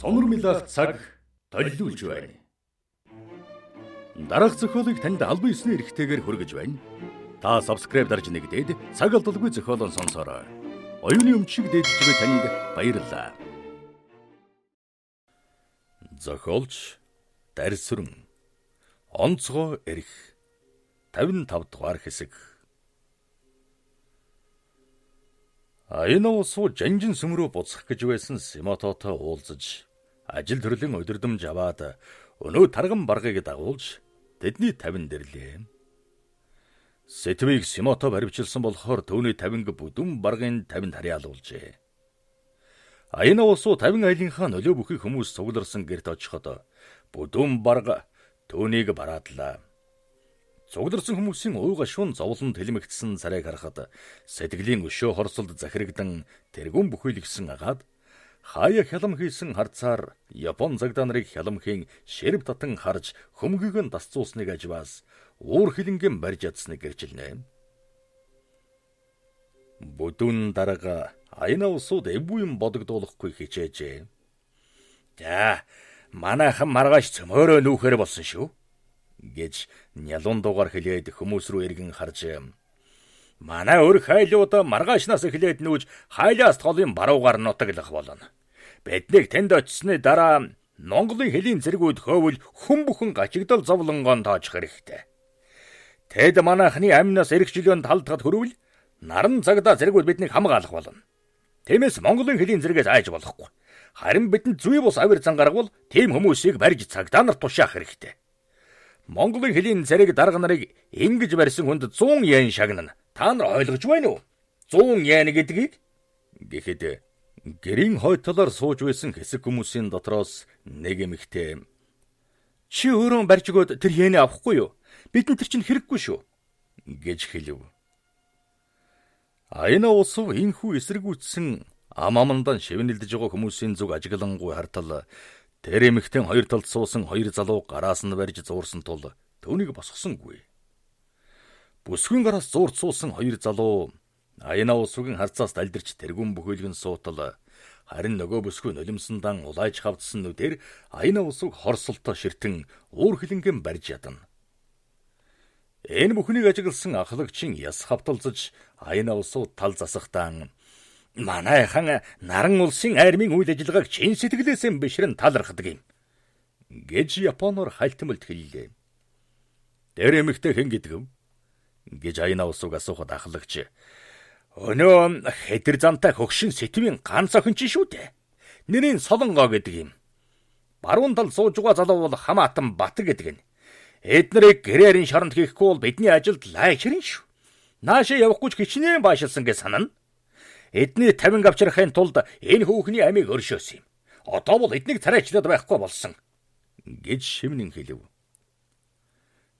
Сонор милах цаг толилуулж байна. Дараах зохиолыг танд албан ёсны эрхтэйгээр хүргэж байна. Та subscribe дарж нэгдээд цаг алдалгүй зохиолон сонсоорой. Оюуны өмч шиг дээдэлж буй танд баярлалаа. Зохиолч Дарьсүрэн. Онцгой эрх. 55 дугаар хэсэг. Аяна усуу жанжин сүм рүү буцах гэж байсан Симатотой уулзаж ажил төрлийн удирдамж аваад өнөө тарган баргыг дагуулж тэдний 50 дэрлээ. Сэтвийг Симато баривчилсан болохоор түүний 50-г бүдүүн баргын 50-нд харьяалуулжээ. Аяна усуу 50 айлынхаа нөлөө бүхий хүмүүс цугларсан гэрт очиход бүдүүн барга түүнийг бараадлаа. Цугларсан хүмүүсийн уй гашуун зовлон тэлмэгдсэн царайг харахад сэтгэлийн өшөө хорсолд захирагдан тэргүүн бүхийлгсэн агаад хаяа хялам хийсэн харцаар Япон цагдаа нарыг хяламхийн ширв татан харж хөмгийг нь дасцуулсныг ажваас уур хилэнгийн барьж ядсныг гэрчилнэ. Бүдүүн дарга аяна усууд эвгүй юм бодогдуулахгүй хичээжээ. За, манайхан маргааш цөмөөрөө нүүхээр болсон шүү гэж нялуун дуугаар хэлээд хүмүүс рүү эргэн харж манай өрх хайлууд маргаашнаас эхлээд нүүж хайлаас толын баруугаар нутаглах болно. Биднийг тэнд очсны дараа Монголын хөлийн зэргүүд хөөвөл хүн бүхэн гачигдал зовлонгоон тоожих хэрэгтэй. Тэд манайхны амнаас эрх чөлөөнд талдахад хүрвэл наран цагдаа зэргүүд биднийг хамгаалах болно. Тиймээс Монголын хөлийн зэргээс айж болохгүй. Харин бидэнд зүй бус авир зан гаргавал тийм хүмүүсийг барьж цагдаа нарт тушаах хэрэгтэй. Монголын хөлийн зэрэг дарга нарыг ингэж барьсан хүнд 100 йен шагнана. Та нар ойлгож байна уу? 100 йен гэдгийг гэхэд гэрийн хойд талаар сууж байсан хэсэг хүмүүсийн дотроос нэг эмэгтэй чи өөрөө барьж өгөөд тэр йенээ авахгүй юу? Бидэнд тэр чинь хэрэггүй шүү гэж хэлв. Аяна усав энхүү эсэргүүцсэн ам амандан шивнэлдэж байгаа хүмүүсийн зүг ажиглангүй хартал тэр эмэгтэй хоёр талд суусан хоёр залуу гараас нь барьж зуурсан тул түүнийг босгосонгүй. Бүсгүйн гараас зуурт суусан хоёр залуу аяна усүгийн харцаас далдирч тэргүүн бүхэлгэн суутал харин нөгөө бүсгүй нулимсандан улайж хавдсан нүдээр аяна усүг хорсолтой ширтэн уур хилэнгийн барьж ядана. Энэ бүхнийг ажигласан ахлагчийн яс хавталзаж аяна усуу тал засахтан манайхан наран улсын армийн үйл ажиллагааг чин сэтгэлээсээ бишрэн талархдаг юм гэж Японоор хальтмалд хэллээ. Тэр эмэгтэй хэн гэдэг вэ гэж аяна усууг асуухад ахлагч өнөө хэдэр зантай хөгшин сэтвийн ганц охин чинь шүү дээ. Нэрийн Солонгоо гэдэг юм. Баруун тал сууж байгаа залуу бол хамаатан Бат гэдэг нь. Эд нарыг гэрээрийн шоронд хийхгүй бол бидний ажилд лайчрын шүү. Наашаа явахгүй ч хичнээн баашилсан гэж санана. Эдний 50 авчрахын тулд энэ хүүхний амийг өршөөсөн юм. Одоо бол эднийг царайчлаад байхгүй болсон гэж шивнэн хэлв.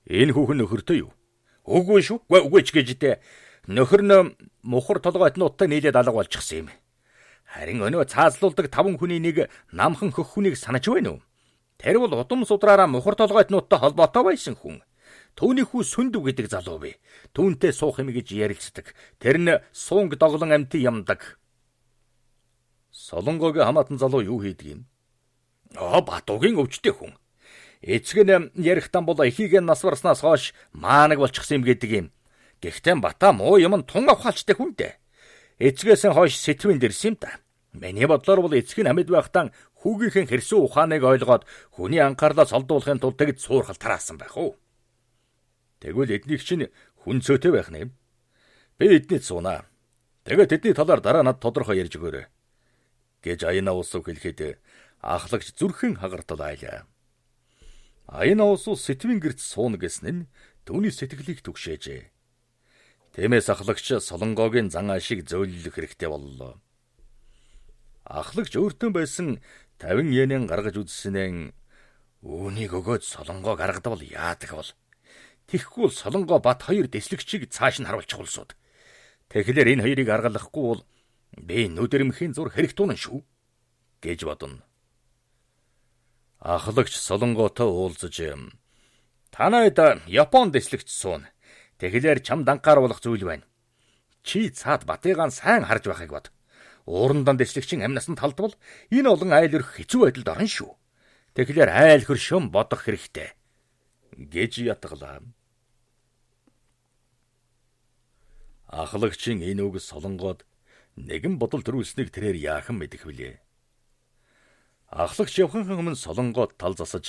Энэ хүүхэн нөхөртэй юу? Үгүй шүү. Үгүй ч гэж дээ. Нөхөр нь мухар толгойтнуудтай нийлээд алга болчихсон юм. Харин өнөө цаазлуулдаг 5 хүний нэг намхан хөх хүнийг санаж байна уу? Тэр бол удам судраараа мухар толгойтнуудтай холбоотой байсан хүн. Түүний хүү Сүндэв гэдэг залуу бий. Түүнтэй суух юм гэж ярилцдаг. Тэр нь суунг доглон амтын ямдаг. Солонгогийн хамаатан залуу юу хийдэг юм? Аа, Батугийн өвчтэй хүн. Эцэг нь ярихтан бол эхийг нас барснаас хойш маанаг болчихсон юм гэдэг юм. Гэхдээ Бата муу юм тун авхаалчтай хүн дээ. Эцгээс хойш сэтвэнд ирсэн юм да. Миний бодлоор бол эцэг нь амьд байхдаа хүүгийнхэн хэрсэн ухааныг ойлгоод хүний анхаарлаа солдуулахын тулд тэгж суурхал тараасан байх уу? Тэгвэл эднийг чинь хүн цөөтэй байх нэ. Би эднийд суунаа. Тэгээд тэдний талаар дараа над тодорхой ярьж өгөөрэй гэж аяна усуу хэлэхэд ахлагч зүрхэн хагартал айлаа. Аяна усуу сэтвийн гэрт сууна гэсэн нь түүний сэтгэлийг түгшээжээ. Тиймээс ахлагч Солонгогийн зан ашиг зөөллөх хэрэгтэй боллоо. Ахлагч өөртөө байсан 50 йенийн гаргаж үзсэнээ үүнийг өгөөд Солонгоо гаргадвал яадаг бол. Тэгэхгүй бол Солонгоо Бат хоёр дэслэгчийг цааш нь харуулчих улсууд. Тэгэхээр энэ хоёрыг аргалахгүй бол би нүдэрмхийн зур хэрэгтуунан шүү гэж бодно. Ахлагч Солонгоотой уулзаж танайд Япон дэслэгч сууна. Тэгэхээр чамд анхааруулах зүйл байна. Чи цаад Батыгаан сайн харж байхыг бод. Уурандаа дэслэгчин амь насанд халдвал энэ олон айл өрх хэцүү байдалд орно шүү. Тэгэхээр айл хөршөө бодох хэрэгтэй гэж ятглаа. Ахлагчийн энэ үг Солонгоод нэгэн бодол төрүүлснийг тэрээр яахан мэдэх билээ. Ахлагч явхынхан өмнө Солонгоод тал засаж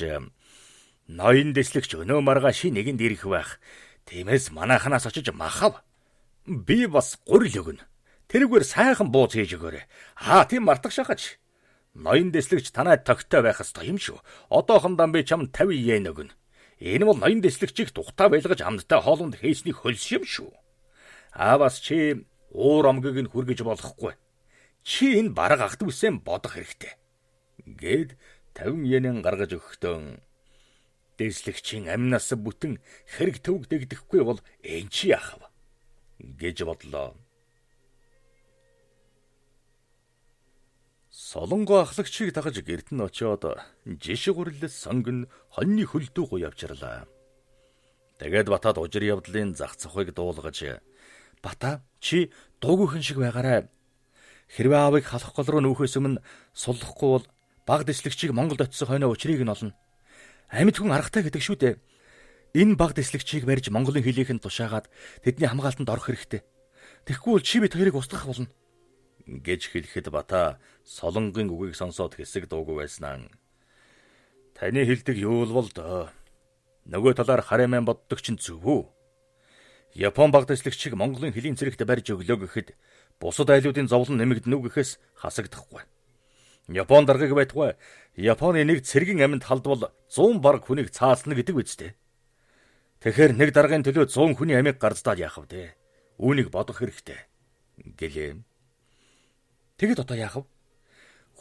ноён дэслэгч өнөө маргааш нэгэнд ирэх байх. Тиймээс манайханаас очиж махав. Би бас гурил өгнө. Тэрүүгээр сайхан бууз хийж өгөөрэй. Аа тийм мартах шахаж. Ноён дэслэгч танай тогтой байх ёстой юм шүү. Одоохондоо би чам 50 йен өгнө. Энэ бол ноён дэслэгчийг тухтаа байлгаж амттай хоолунд хийсний хөлс юм шүү. Аа бас чи уур омгийг нь хүргэж болохгүй. Чи энэ бараг ах дүүсээ бодох хэрэгтэй гэд 50 йенэн гаргаж өгөхдөө дэслэгчийн амнаас бүтэн хэрэг төвөг дэгдэхгүй бол эн чи яах вэ гэж бодлоо. Солонгоо ахлагчийг дагаж гэрт нь очиод жишг гурил сонгон хоньны хөлдөө гуй авчирлаа. Тэгээд Батад ужир явдлын зах цохыг дуулгаж Бата чи дуугүйхэн шиг байгаарай. Хэрвээ аавыг халах гол руу нүүхээс өмнө суллахгүй бол баг дэслэгчийг Монголд очисон хойноо учрыг нь олно. Амьд хүн аргатай гэдэг шүү дээ. Энэ баг дэслэгчийг барьж Монголын хилийнхэнд тушаагаад тэдний хамгаалтанд орох хэрэгтэй. Тэгэхгүй бол чи бид хоёрыг устгах болно гэж хэлэхэд Бата Солонгийн үгийг сонсоод хэсэг дуугүй байснаа. Таны хэлдэг юу л бол доо. Нөгөө талаар харин боддог чинь зөв үү? Япон баг дэслэгчийг Монголын хөлийн цэрэгт барьж өглөө гэхэд бусад айлуудын зовлон нэмэгдэнэ үү гэхээс хасагдахгүй. Япон даргыг байтугай Японы нэг цэргийн аминд халдвал 100 бараг хүнийг цаалсна гэдэг үстэй. Тэгэхээр нэг даргын төлөө 100 хүний амийг гарцдаад яах вэ? Үүнийг бодох хэрэгтэй гэлээ. Тэгэд одоо яах вэ?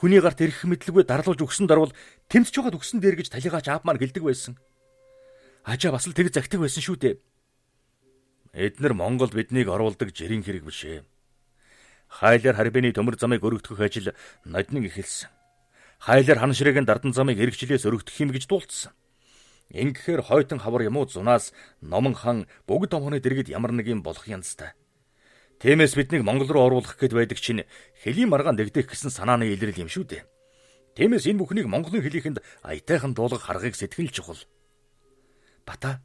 Хүний гарт ирэх мэдлэггүй дарлуулж өгсөн дарвал тэмцэж байгаад өгсөн дээр гэж талигаач аав маань гэлдэг байсан. Ажаа бас л тэг загтаг байсан шүү дээ. Эднэр Монголд биднийг оруулдаг жирийн хэрэг биш ээ. Хайлаар харбины төмөр замыг өргөдгөх ажил ноднин эхэлсэн. Хайлаар хан ширээгийн дардан замыг эргчлээс өргөдөх юм гэж дуулцсан. Ингэхээр хойтон хавар юм уу зунаас номон хан бүгд томхны дэргэд ямар нэг юм болох янзтай. Тиймээс биднийг Монгол руу оруулах гээд байдаг чинь хөлийн маргаан дэгдэх гэсэн санааны илрэл юм шүү дээ. Тиймээс энэ бүхнийг Монголын хөлийнхэнд аятайхан дуулгах аргыг сэтгэл чухал. Бата.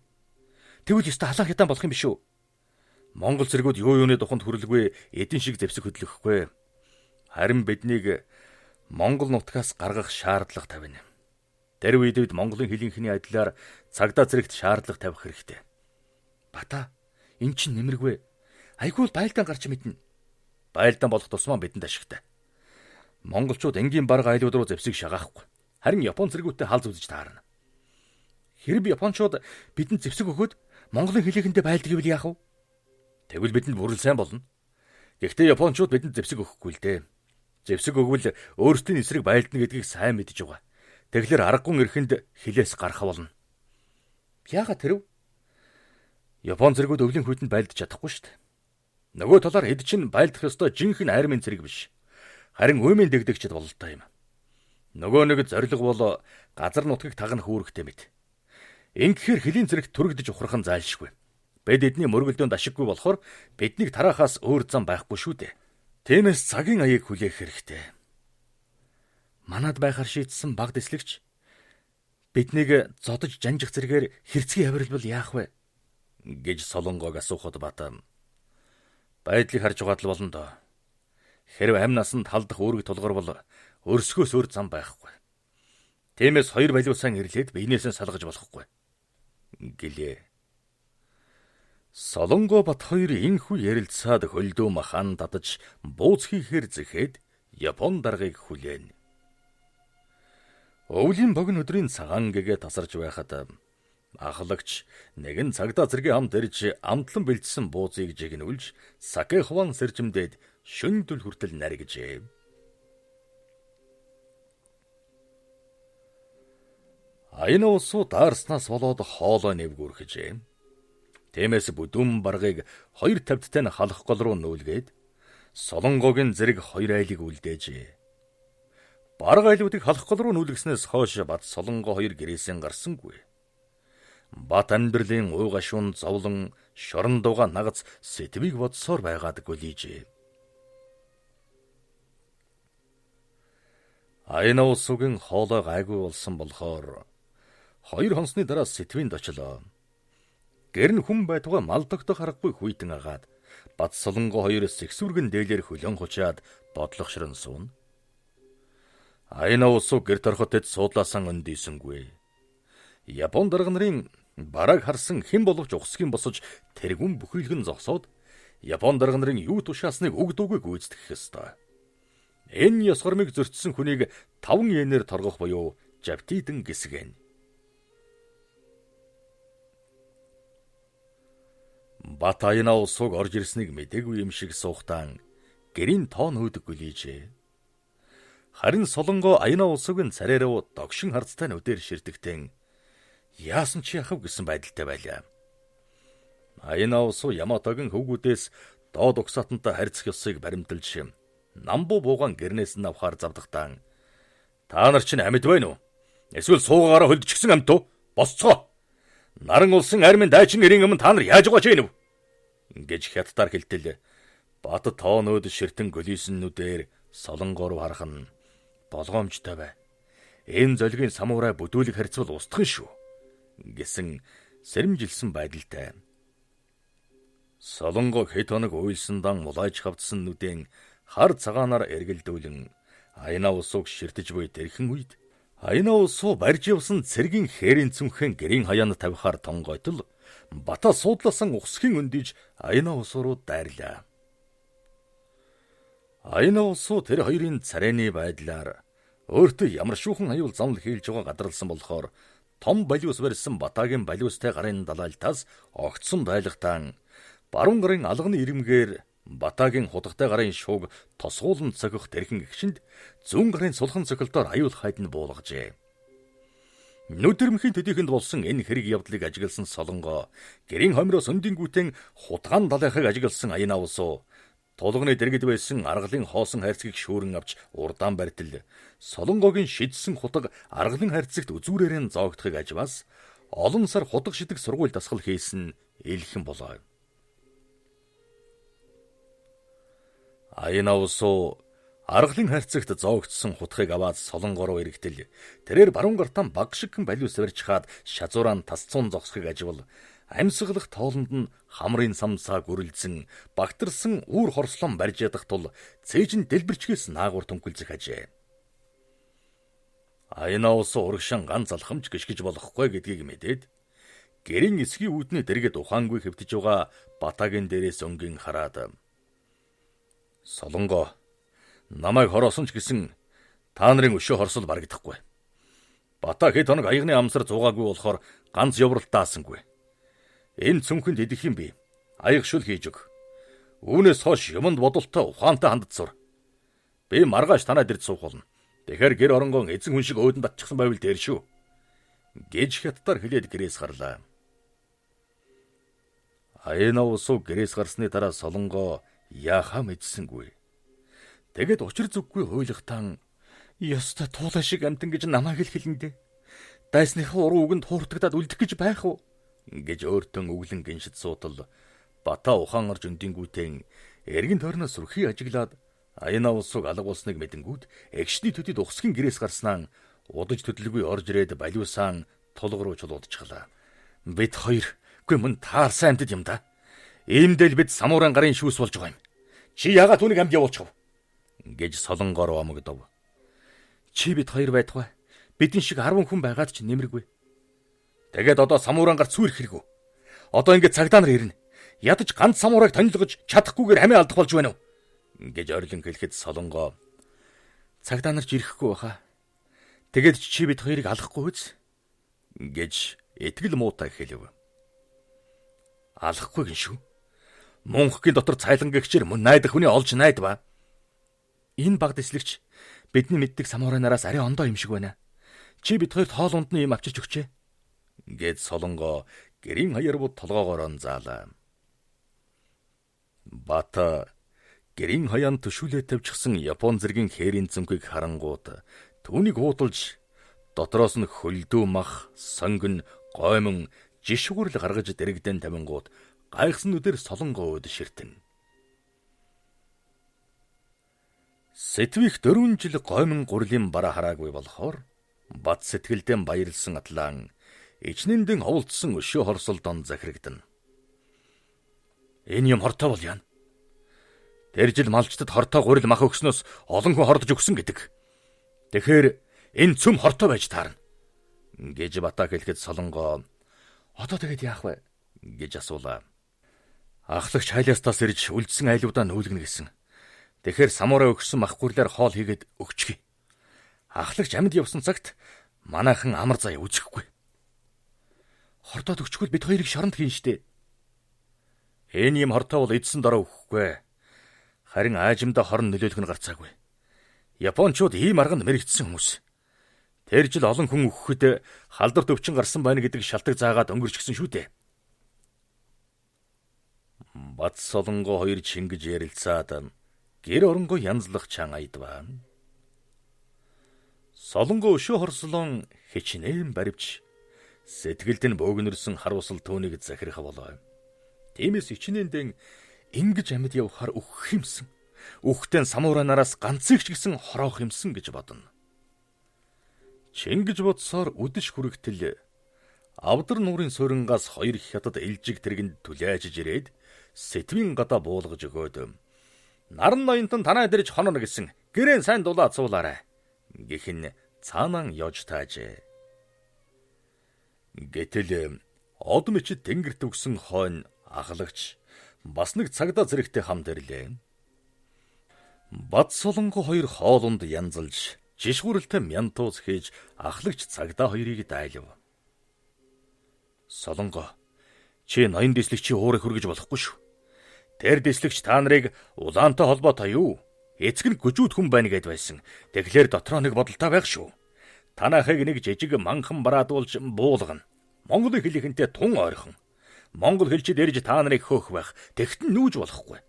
Тэгвэл ёстой халаан хятан болох юм биш үү? Монгол цэргүүд юу юуны туханд хүрлгүй эдэн шиг зэвсэг хөдлөхгүй. Харин биднийг Монгол нутгаас гаргах шаардлага тавина. Тэр үед бид Монголын хөлийнхний адилаар цагдаа зэрэгт шаардлага тавих хэрэгтэй. Бата, эн чинь нэмэргүй. Айгүй л байлдаан гарч мэднэ. Байлдаан болох тусмаа бидэнд ашигтай. Монголчууд энгийн барга айлууд руу зэвсэг шагаахгүй. Харин Япон цэргүүдтэй хал зүзэж таарна. Хэрв Япончууд бидэнд зэвсэг өгөхөд Монголын хөлийнхэндээ байлдаг гэвэл яах вэ? Тэгвэл бидэнд бүрэл сайн болно. Гэхдээ Япончууд бидэнд зэвсэг өгөхгүй л дээ. Зэвсэг өгвөл өөрсдийн эсрэг байлдана гэдгийг сайн мэдэж байгаа. Тэгэхээр аргагүй эрхэнд хилээс гарах болно. Яагаад тэрв? Япон цэргүүд өвлийн хүйтэнд байлдаж чадахгүй шүү дээ. Нөгөө талаар эд чинь байлдах ёстой жинхэнэ армийн цэрэг биш. Харин үймэн дэгдэгчд бололтой юм. Нөгөө нэг зорилго бол газар нутгийг тагнах үүрэгтэй мэт. Ингэхээр хөлийн цэрэгт түрэгдэж ухрах нь зайлшгүй. Бид эдний мөргөлдөөнд ашиггүй болохоор биднийг тараахаас өөр зам байхгүй шүү дээ. Тиймээс цагийн аяыг хүлээх хэрэгтэй. Манад байхаар шийдсэн баг дэслэгч биднийг зодож жанжих зэрэгээр хэрцгий авирлбал яах вэ гэж Солонгоог асуухад Бата байдлыг харж байгаад л болно доо. Хэрв амь насанд халдах үүрэг тулгарвал өрсгөөс өөр зам байхгүй. Тиймээс хоёр балиусан ирлээд биенээсээ салгаж болохгүй гэлээ. Солонгоо Бат хоёр энхүү ярилцаад хөлдөө махан татаж бууз хийхээр зэхэд Япон даргыг хүлээн. Өвлийн богино өдрийн цагаан гэгээ тасарч байхад ахлагч нэгэн цагдаа зэргийн амт ирж амтлан бэлдсэн буузыг жигнүүлж саке хаван сэржимдээд шөнөдөл хүртэл наригжээ. Аян усуу даарснаас болоод хоолой нэвгүрхэжээ. Тиймээс бүдүүн баргыг хоёр тавьдтай нь халах гол руу нүүлгээд Солонгогийн зэрэг хоёр айлыг үлдээжээ. Барга айлуудыг халах гол руу нүүлгэснээс хойш Бат Солонгоо хоёр гэрээсээ гарсангүй. Бат амьдралын уй гашуун зовлон шорон дугаа нагац сэтвийг бодсоор байгаад гөлийжээ. Аяна усугийн хоолой гайгүй болсон болохоор 2 хонсны дараа сэтвинд очлоо. Гэр нь хүн байтугай мал тогтох аргагүй хүйтэн агаад Бат Солонго хоёр сэгсүргэн дээлэр хөлөн хучаад бодлогошрон сууна. Аяна усуу гэрт ороход тэд суудлаасан өндийсэнгүй. Япон дарга нарын барааг харсан хэн боловч ухсгийн босож тэргүүн бүхийлгэн зогсоод Япон дарга нарын юу тушаасныг үг дуугүй гүйцэтгэх ёстой. Энэ ёс гормыг зөрчсөн хүнийг 5 йенээр торгох буюу жавтидэн гисгэн. Бат Аяна усууг орж ирснийг мдээгүй юм шиг суухтаан гэрийн тоон хөөдөг гүлийжээ. Харин Солонго Аяна усуугийн царай руу догшин харцтай нүдээр ширтэгтэн яасан чи яхав гэсэн байдалтай байлаа. Аяна усуу Яматогийн хөвгүүдээс доод угсаатантай харьцах ёсыг баримталж намбуу буугаан гэрнээс нь авахар завдахтаан та нар чинь амьд байна уу? Эсвэл суугаараа хөлдчихсэн амьд уу? Босцгоо. Наран улсын армийн дайчин эрийн өмнө та нар яаж байгаа ч юм гэж хятадаар хэлтэл Бат тоонууд ширтэн гөлийсэн нүдээр Солонгоо руу харах нь болгоомжтой бай. Энэ золгийн самурай бүдүүлэг харьцвал устхан шүү гэсэн сэрэмжилсэн байдалтай. Солонго хэд хоног уйлсан дан мулайж хавдсан нүдэн хар цагаанаар эргэлдүүлэн Аяна усууг ширтэж буй тэрхэн үед Аяна усуу барьж явсан цэргийн хээрийн цүнхэн гэрийн хаяанд тавихаар тонгойтол Бата суудлаасан ухсхийн өндийж Аяна усуу руу дайрлаа. Аяна усуу тэр хоёрын царайны байдлаар өөртөө ямар шүүхэн аюул замл хийлж байгаа гадарлсан болохоор том балиус барьсан Батагийн балиустай гарын далайлтаас огцсон байлгатаан баруун гарын алганы ирмгээр Батагийн худагтай гарын шууг тосгуулан цохих тэрхэн гэгшинд зүүн гарын сулхан цохилдоор аюул хайд нь буулгажээ. Нүд ирмхийн төдийхэнд болсон энэ хэрэг явдлыг ажигласан Солонгоо гэрийн хомроос өндингүүтэн худгаан далайхыг ажигласан Аяна усуу тулганы дэргэд байсан аргалын хоосон хайрцгийг шүүрэн авч урдаан барьтал Солонгогийн шидсэн хутга аргалын хайрцагт үзүүрээрэн зоогдохыг ажваас олон сар хутга шидэг сургууль дасгал хийсэн элхэн болоо. Аяна усуу аргалын хайрцагт зоогдсон хутгийг аваад Солонгоо руу эргэтэл тэрээр баруун гартаа баг шигхэн балиус барьж хаад шазуураа тасцуун зогсохыг аживал амьсгалах тоолонд нь хамрын самсаа гүрэлзэн багтарсан үүр хорслон барьж ядах тул цээж нь дэлбэрчгээс наагур түнхэлзэх ажээ. Аяна усуу урагшин ганц алхамж гიშгэж болохгүй гэдгийг мэдээд гэрийн эсгийн үүдний дэргэд ухаангүй хэвтэж байгаа Батагийн дээрээс өнгийн хараад Солонгоо намайг хороосон ч гэсэн та нарын өшөө хорсол барагдахгүй. Бата хэд хоног аягны амсар зугаагүй болохоор ганц ёвролт даасангүй. Энэ цүнхэнд идэх юм би. Аяг шүл хийж өг. Үүнээс хойш юмд бодолтой ухаантай хандд сур. Би маргааш танад ирд суух болно. Тэгэхээр гэр оронгоон эзэн хүн шиг өөдөнд татчихсан байвал дээр шүү гэж хятадаар хэлээд гэрээс гарлаа. Аяна усуу гэрээс гарсны дараа Солонгоо яахаа мэдсэнгүй. Тэгээд учир зүггүй хуйлахтан ёстой туулай шиг амтан гэж намайг л хэлэндэ. Дайсныхаа уруу үгэнд хууртагдаад үлдэх гэж байх уу гэж өөртөө өглөн гиншид суутал Бата ухаан орж өндингүүтэн эргэн тойрноос сүрхий ажиглаад Аяна усууг алга болсныг мэдэнгүүт эгшний төдийд ухсгийн гэрээс гарснаа удаж төдөлгүй орж ирээд балиусаан тулга руу чулуудчихлаа. Бид хоёр үгүй мөн таарсан амьтад юм да. Иймдэл бид самурайн гарын шүүс болж байгаа юм. Чи яагаад түүнийг амьд явуулчих вэ? Гэж Солонгоор омогдов. Чи бид хоёр байтугай. Бидэн шиг 10 хүн байгаад ч нэмэргүй. Тэгээд одоо самурайн гар цүүрэх хэрэгүү. Одоо ингэ цагдаа нар ирнэ. Ядаж ганц самурайг тонилгож чадахгүйгээр амиа алдах болж байна уу? Гэж орилон хэлэхэд Солонгоо цагдаа нар ч ирэхгүй баха. Тэгээд чи бид хоёрыг алахгүй үз? Гэж итгэл муутай хэлв. Алахгүй гин шүү. Мунхгийн дотор цайлан гэгчээр мөн найдах хүний олж найдва. Энэ баг дэслэгч бидний мэддэг самурай нараас арай ондоо юм шиг байна. Чи бид хоёрт хоол ундны юм авчирч өгчээ. Гэт Солонгоо гэрийн хаяар бод толгоогоор заалаа. Бата гэрийн хаяанд төшүүлээ тавьчихсан Япон зэргийн хээрийн цүнхийг харангуут түүнийг уудалж дотроос нь хөлдөө мах, сонгон, гоймон, жишгүрл гаргаж дэрэгдэн тавингуут гайхсан нүдээр Солонгоо өөд ширтэн. Сэтвих 4 жил гоймон гурилын бараа хараагүй болохоор Бат сэтгэлдэн баярлсан атлан ичнэндэн оволдсон өшөө хорсол дон захирагдана. Энэ юм хортой бол яана. Тэр жил малчдад хортой гурил мах өгснөөс олон хүн хордож өгсөн гэдэг. Тэгэхээр энэ цөм хортой байж таарна гэж Бата хэлэхэд Солонгоо одоо тэгэд яах вэ гэж асуулаа. Ахлагч хайлаастаас ирж үлдсэн айлуудаа нүүлгэнэ гэсэн. Тэгэхээр самурай өгсөн мах гурлаар хоол хийгээд өгчихье. Ахлагч амьд явсан цагт манайхан амар заяа үзэхгүй. Хордоод өгчгөл бид хоёрыг шоронд хийн штэ. Энэ юм хортой бол эдсэн дорой өгөхгүй. Харин аажимдаа хорон нөлөөлөх нь гарцаагүй. Япончууд ийм арганд мэрэгдсэн хүмүүс. Тэр жил олон хүн өгөхөд халдварт өвчин гарсан байна гэдэг шалтаг заагаад өнгөрчихсөн шүү дээ. Бат Солонгоо хоёр чингэж ярилцаад гэр оронгоо янзлах чан аядваа. Солонгоо өшөө хорслон хичнээн баривч сэтгэлд нь бөөгнөрсөн харуусал түүнийг захирах болов. Тиймээс ичнээндэн ингэж амьд явхаар өөх юмсан. Үхтэн самурай нараас ганцыг ч гэсэн хороох юмсан гэж бодно. Чингэж бодсоор үдэш хүрэгтэл Авдар нуурын суурьнгаас хоёр хятад илжиг тэргэнд түлээжж ирээд сэтвийн гадаа буулгаж өгөөд наран ноёнтон танай дэрж хонорно гэсэн гэрэн сайн дулаа цуулаарай гэх нь цаанан ёж таажээ. Гэтэл од мчид тэнгэрт өгсөн хойно ахлагч бас нэг цагдаа зэрэгтэй хамт ирлээ. Бат Солонго хоёр хоолунд янзалж жишгүрэлтэй мянтууз хийж ахлагч цагдаа хоёрыг дайлав. Солонго, чи ноён дэслэгчийн уурыг хүргэж болохгүй шүү. Тэр дэслэгч та нарыг улаантай холбоотой юу? Эцэг нь гүжүүд хүн байна гэд байсан. Тэгэхээр дотроо нэг бодолтой байх шүү. Танахыг нэг жижиг манхан бараадуулж буулгана. Монголын хэлийнхэнтэй тун ойрхон. Монгол хэлчид ирж та нарыг хөөх байх. Тэгтэн нүүж болохгүй.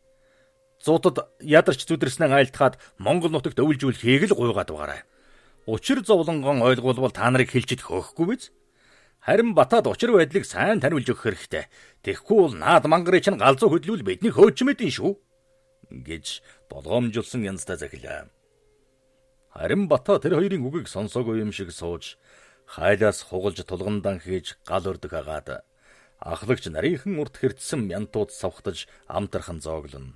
Зуудад ядарч зүдэрснээ айлтгаад Монгол нутагт өвлжүүлэхийг л гуйгаад байгаарай. Учир зовлонгон ойлгуулбал та нарыг хэлчид хөөхгүй биз? Харин Батад учир байдлыг сайн таниулж өгөх хэрэгтэй. Тэгэхгүй бол наад мангарын чинь галзуу хөдлүүл бидний хөөчмөд юм шүү гэж болгоомжуулсан янзтай захилаа. Харин Бата тэр хоёрын үгийг сонсоогүй юм шиг сууж хайлаас хугалж тулгандан хийж гал өрдөг агаад ахлагч нарийнхан урт хэрдсэн мянтууд савхтаж амтархан зооглоно.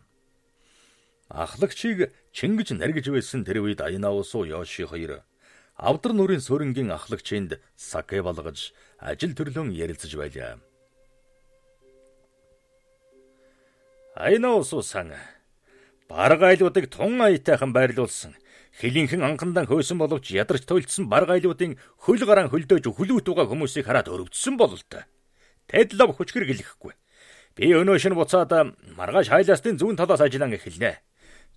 Ахлагчийг Чингэж наргиж байсан тэр үед Аянаусуу Йоши хоёр Авдар нуурын суурингийн ахлагчинд саке болгож ажил төрлөн ярилцаж байлаа. Аянаусуу сан барга айлуудыг тун аятайхан байрлуулсан. Хилийнхэн анхандан хөөсөн боловч ядарч туйлдсан барга айлуудын хөл гаран хөлдөөж хөлөөт байгаа хүмүүсийг хараад өрөвдсөн бололтой. Тэд лав хүчгэр гэлэхгүй. Би өнөө шин буцаад маргааш хайлаастын зүүн талаас ажиллан эхэлнэ.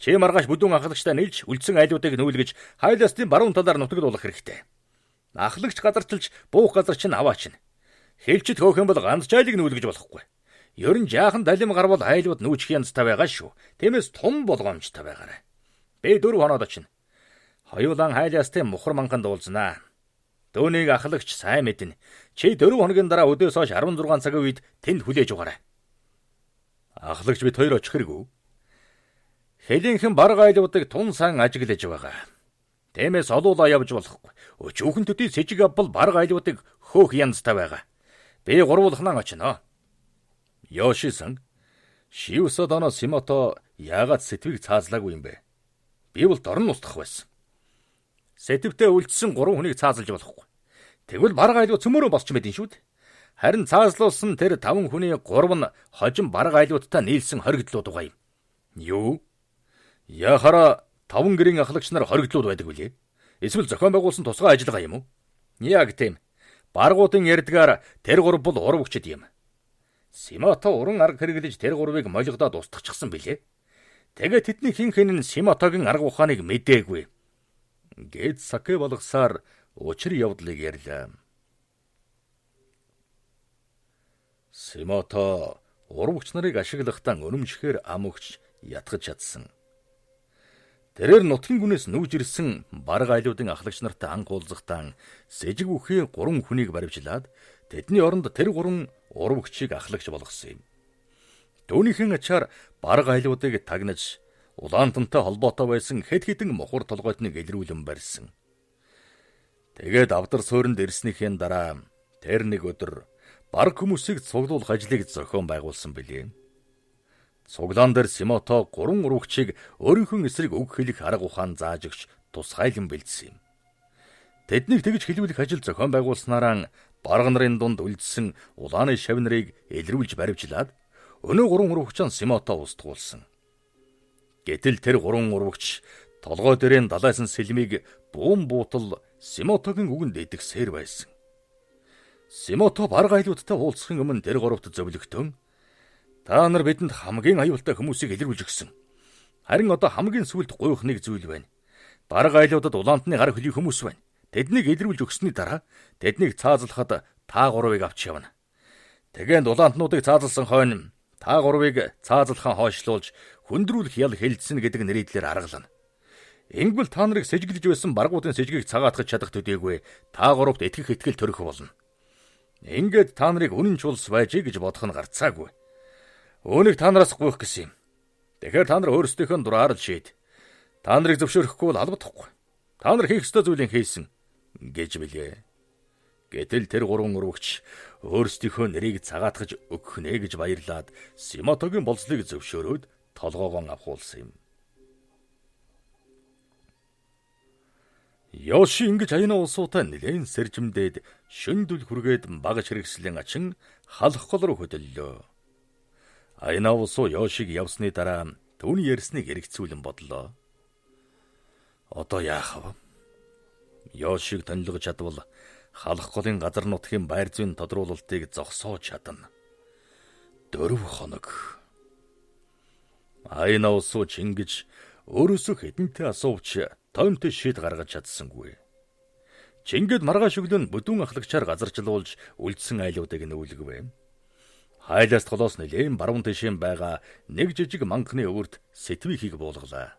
Чи маргааш бүдүүн ахлагчтай нийлж үлдсэн айлуудыг нүүлгэж хайлаастын баруун талаар нутагт хэрэгтэй. Ахлагч газарчилж буух газар чинь аваачин. Хэлчид хөөх юм бол ганц ч айлыг нүүлгэж болохгүй. Ер нь жаахан далим гарвал айлууд нүүчих янзтай байгаа шүү. Тиймээс том болгоомжтой байгаарай. Би 4 хоноод очино. Хоёулаан хайлаастын мухар манханд уулзнаа. Дөөнийг ахлагч сайн мэднэ. Чи 4 хоногийн дараа өдөөс хойш 16 цагийн үед тэнд хүлээж угаарай. Ахлагч бид хоёр очих хэрэггүй. Хэлийнхэн барга айлуудыг тун сайн ажиглаж байгаа. Тиймээс олуулаа явж болохгүй. Өчүүхэн төдий сэжиг авбал барга айлуудыг хөөх янзтай байгаа. Би гурвуулхнаа очино. Йошисан Шивсадоно Симото яагаад сэтвийг цаазлаагүй юм бэ? Би бол дорн устгах байсан. Сэтвтэй үлдсэн 3 хүнийг цаазалж болохгүй. Тэгвэл барга айлууд цөмөрөө босч мэдэн шүү дээ. Харин цаазлуулсан тэр 5 хүний 3 нь хожим барга айлуудтай нийлсэн хоригдлууд байгаа юм. Юу? Яхара 5 гэрийн ахлагч нар хоригдлууд байдаг билээ? Эсвэл зохион байгуулсан тусгай ажиллагаа юм уу? Яг тийм. Баргуудын ярьдгаар тэр 3 бол урвагчд юм. Симото уран арга хэрэглэж тэр 3-ыг молигдоод устгачихсан билээ. Тэгээ тэдний хэн хэн нь Симотогийн арга ухааныг мдээгүй. Гэт саке болгосоор учир явдлыг ярьлаа. Симото урвагч нарыг ашиглахдаа үнэмшихээр ам өгч ятгах чадсан. Тэрээр нутгийн гүнээс нүүж ирсэн барга айлуудын ахлагч нартай анх уулзахдаа сэжиг үхээ 3 хүнийг баривчлаад тэдний оронд тэр 3 урвагчийг ахлагч болгосон юм. Түүнийхэн ачаар барга айлуудыг тагнаж Улаантантай холбоотой байсан хэд хэдэн мухар толгойтныг илрүүлэн барьсан. Тэгээд авдар суурьнд ирснийхээ дараа тэр нэг өдөр бараг хүмүүсийг цуглуулах ажлыг зохион байгуулсан билээ. Цуглаан дээр Симото 3 урвагчийг өөрийнхөө эсрэг үг хэлэх арга ухаан зааж өгч тусгайлан бэлдсэн юм. Тэднийг тэгж хэлүүлэх ажил зохион байгуулснараа барга нарын дунд үлдсэн улааны шав нарыг илрүүлж баривчлаад өнөө 3 урвагч нь Симото устгуулсан. Гэтэл тэр 3 урвагч толгой дээрээ далайсан сэлмийг буун буутал Симотогийн үгэнд итгэсээр байсан. Симото барга айлуудтай уулзахын өмнө тэр гуравт зөвлөгтөн та нар бидэнд хамгийн аюултай хүмүүсийг илрүүлж өгсөн. Харин одоо хамгийн сүүлд гуйх нэг зүйл байна. Барга айлуудад улаантны гар хөлийн хүмүүс байна. Тэднийг илрүүлж өгсөний дараа тэднийг цаазлахад та гурвыг авч явна. Тэгээд улаантнуудыг цаазалсан хойно та гурвыг цаазлахаа хойшлуулж хүндрүүлэх ял хэлдсэн гэдэг нэрийдлэр аргална. Ингэвэл та нарыг сэжиглэж байсан баргуудын сэжгийг цагаатгах чадах төдийгүй та гуравт итгэх итгэл төрөх болно. Ингээд та нарыг үнэн чулс байж гэж бодох нь гарцаагүй. Үүнийг та нараас гуйх гэсэн юм. Тэгэхээр та нар өөрсдийнхөө дураар л шийд. Та нарыг зөвшөөрөхгүй бол албадахгүй. Та нар хийх ёстой зүйлийг хийсэн гэж билээ. Гэтэл тэр 3 урвагч өөрсдийнхөө нэрийг цагаатгаж өгөх нэ гэж баярлаад Симотогийн болцлыг зөвшөөрөөд толгоогоон авахуулсан юм. Йоши ингэж аяна улсуутай нэлээн сэржимдээд шөндөл хүргээд багаж хэрэгслийн ачин халах гол руу хөдөллөө. Аяна улсуу Йошиг явсны дараа түүний ярьсныг эргэцүүлэн бодлоо. Одоо яах вэ? Йошиг тонилгож чадвал халах голын газар нутгийн байр зүйн тодруулалтыг зогсоож чадна. 4 хоног. Аяна улсуу Чингис өөрөөсөө хэдэнтэй асуувч тоймтой шийд гаргаж чадсангүй. Чингэд маргааш өглөө нь бүдүүн ахлагчаар газарчлуулж үлдсэн айлуудыг нүүлгэв. Хайлаас толоос нэлээн баруун тишээ байгаа нэг жижиг манхны өвөрт сэтвийнхийг буулгалаа.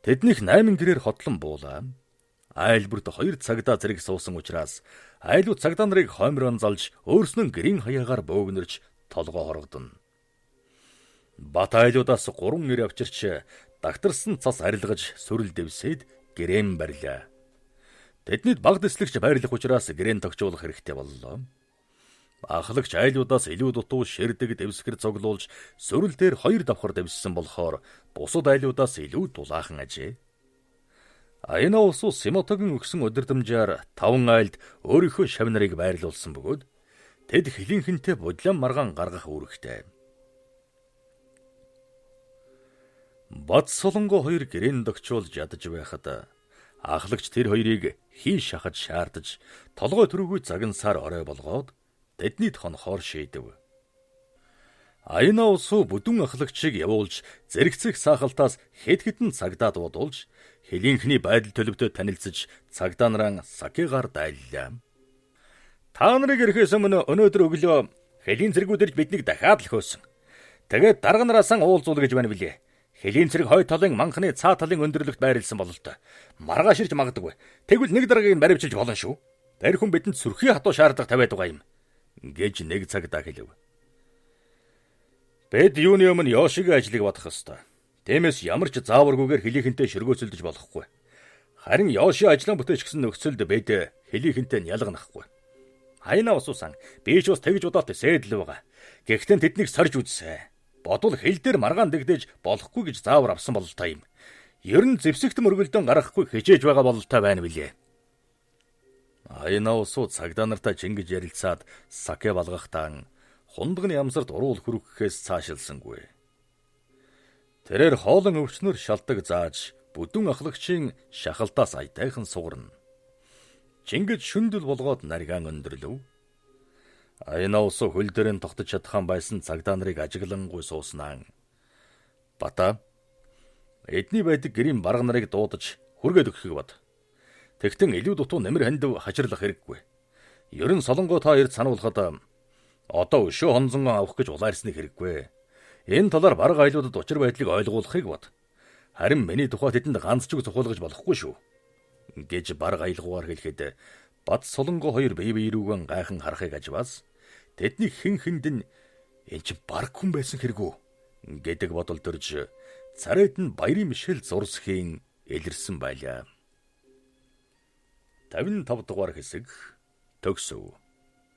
Тэднийх 8 гэрээр хотлон буулаа. Айл бүрт 2 цагдаа зэрэг суусан учраас айлууд цагдаа нарыг хоймрон залж өөрснөө гэрийн хаяагаар бөөгнөрч толгоо хоргодно. Бат айлуудаас 3 эр авчирч дагтарсан цас арилгаж сүрэл дэвсээд гэрээн барьлаа. Тэднийд баг дэслэгч байрлах учраас гэрээн тогтжуулах хэрэгтэй боллоо. Ахлагч айлуудаас илүү дутуу ширдэг дэвсгэр цуглуулж сүрэл дээр 2 давхар дэвссэн болохоор бусад айлуудаас илүү дулаахан ажээ. Аяна улсуу Симотогийн өгсөн удирдамжаар 5 айлд өөрийнхөө шав нарыг байрлуулсан бөгөөд тэд хилийнхэнтэй бодлон маргаан гаргах үүрэгтэй. Бат солонго хоёр гэрээн догчуулж ядаж байхад ахлагч тэр хоёрыг хий шахаж шаардаж толгой төрөгүй загнасаар орой болгоод тэднийд хонхоор шийдэв. Аяна улсуу бүдүүн ахлагчийг явуулж зэрэгцэх саахалтаас хэд хэдэн цагдаа дуудуулж хилийнхний байдал төлөвтэй танилцж цагдаа нараа сакегаар дайллаа. Та нарыг ирэхээс өмнө өнөөдөр өглөө хөлийн цэргүүд ирж биднийг дахиад л хөөсөн. Тэгээд дарга нараасаа уулзуул гэж байна билээ. Хөлийн цэрэг хой талын манхны цаа талын өндөрлөгт байрлсан бололтой. Маргааш ирж магадгүй. Тэгвэл нэг даргаыг нь баривчилж болно шүү. Тэр хүн бидэнд сүрхий хатуу шаардлага тавиад байгаа юм гэж нэг цагдаа хэлв. Бид юуны өмнө Йошигийн ажлыг бодох ёстой. Тиймээс ямар ч зааваргүйгээр хилийнхэнтэй шөргөөцөлдөж болохгүй. Харин Йоши ажлаа бүтээч гэсэн нөхцөлд бид хилийнхэнтэй ялганахгүй. Аяна усуусан. Би ч бас тэгж бодоод сэдэл байгаа. Гэхдээ тэднийг сорж үзсэ. Бодвол хил дээр маргаан дэгдэж болохгүй гэж заавар авсан бололтой юм. Ер нь зэвсэгт мөргөлдөн гаргахгүй хичээж байгаа бололтой байна билээ. Аяна усуу цагдаа нартай чингэж ярилцаад саке балгахтаа хундганы ямсарт уруул хүргэхээс цаашилсангүй. Тэрээр хоолон өвчнөр шалтаг зааж бүдүүн ахлагчийн шахалтаас аятайхан сугарна. Чингэж шүндэл болгоод наргаан өндөрлөв. Аяна усуу хөл дээр нь тогтож чадхан байсан цагдаа нарыг ажиглангүй сууснаа. Бата эдний байдаг гэрийн барга нарыг дуудаж хүргээд өгөхийг бод. Тэгтэн илүү дутуу нэмэр хандив хачирлах хэрэггүй. Ер нь солонгоо та ирд сануулхад одоо өшөө хонзонгон авах гэж улаарсны хэрэггүй. Энэ талаар барга айлуудад учир байдлыг ойлгуулахыг бод. Харин миний тухай тэдэнд ганц ч үг зохиолгож болохгүй шүү гэж барга аялгуугаар хэлэхэд Бат солонгоо хоёр бие бие рүүгэн гайхан харахыг ажваас тэдний хэн хэнд нь энэ чинь барг хүн байсан хэрэгүү гэдэг бодол төрж Царайд нь баярын мишэл зурсхийн илэрсэн байлаа. 55 дугаар хэсэг төгсөв.